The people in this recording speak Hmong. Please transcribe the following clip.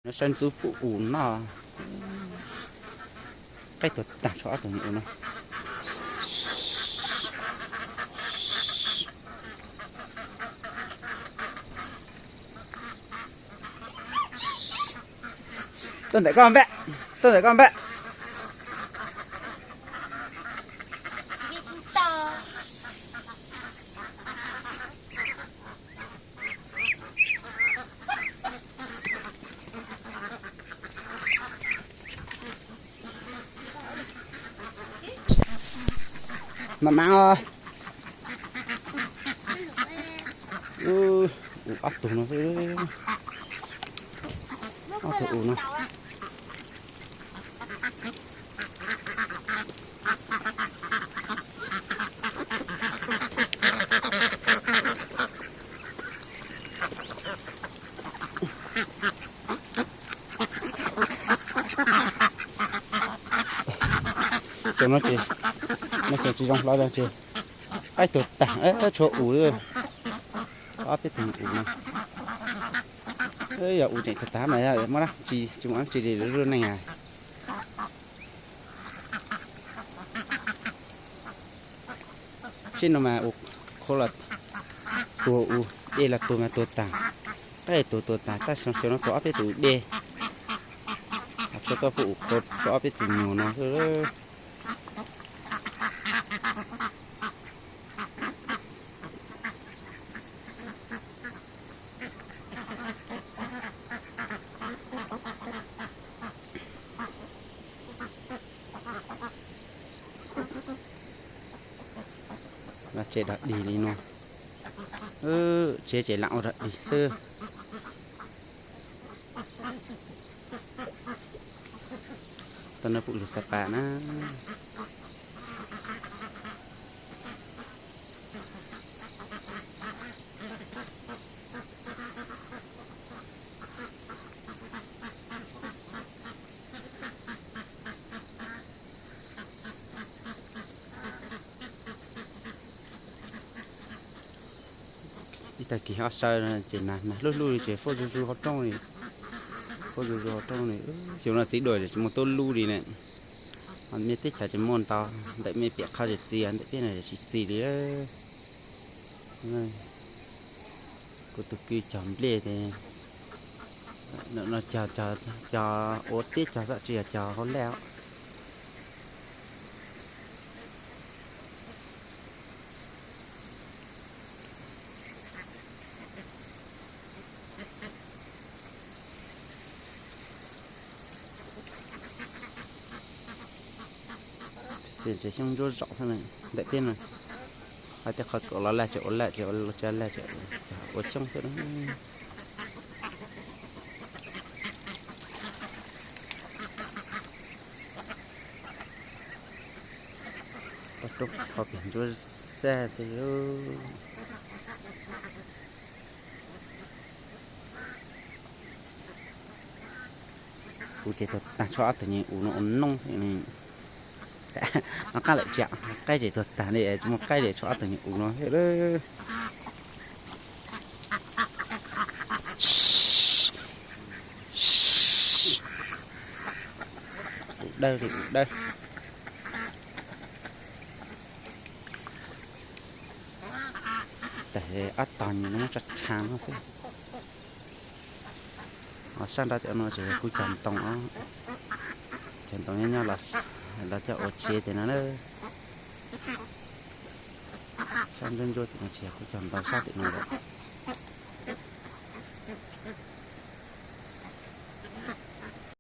No saib ntxub pub us noj. Qaij tuag tag tshuav ob tug nyuam us no. Tuaj ntawm koj npaj, tuaj ntawm koj npaj. Mam mam os. Us ob tug no, ob tug us no. Cov no ces, no ces tsis zoo hlo ces qaij tuag tag, tshuav us, ob peb tug us no. Yog us tseem tuag tag mas muab dab tsi, tsis muaj dab tsi li lub neej a. Tsheb no mas ua qhov los tuag, us dej los tuag mas tuag tag, qaij tuag tuag tag, tab sis xyov no tuag ob peb tus dej, tshuav koj pub us qhov tshuav ob peb tus nyuam no xwb. Tsev dog dig li no, tsev ces lam ua dog dig xwb. Tau no pum lug xav pas na. Ib tag kis ob sawv ces nag hlub hlub li ces fuab zuj zus hauv roob li, fuab zuj zus hauv roob li. Xyov no txiv duaj tsis muaj tuab lub li ne. Mej teb chaws tsis muaj ntau, ntawm mej piam qhov tsis txi, ntawm peb no tsis txi li. Kuv tus kwv cog nplej ces no cog, cog ua teb cog xwb tsis yog cog hauv laj. Ces xyoob ntsuab zaum xwb ntawm peb no. Hais tias qhov kaum los laj tseem ua laj, tseem ua laj, tseem ua xyoob xwb. Tau roob qhov pem ntsuab xaj xwb. Kuv ces tuag tag tshuav ob tug nyuam us no ua noob xwb. Qaij lawm tsis, qaij ces tuag tag li, muaj qaij li tshuav ob tug nyuam us no xwb. Us dawb li us dawb. Tag ob tog nyuam no muab tso tsha no xwb. Ho sab nrad tim no ces yog kuv cog ntoo os. Cog ntoo nyob nyob los coj ua tsev tim no na. Sab ntsuab ntsuab tim no ces yog kuv cog ntoo sab tim no lawm.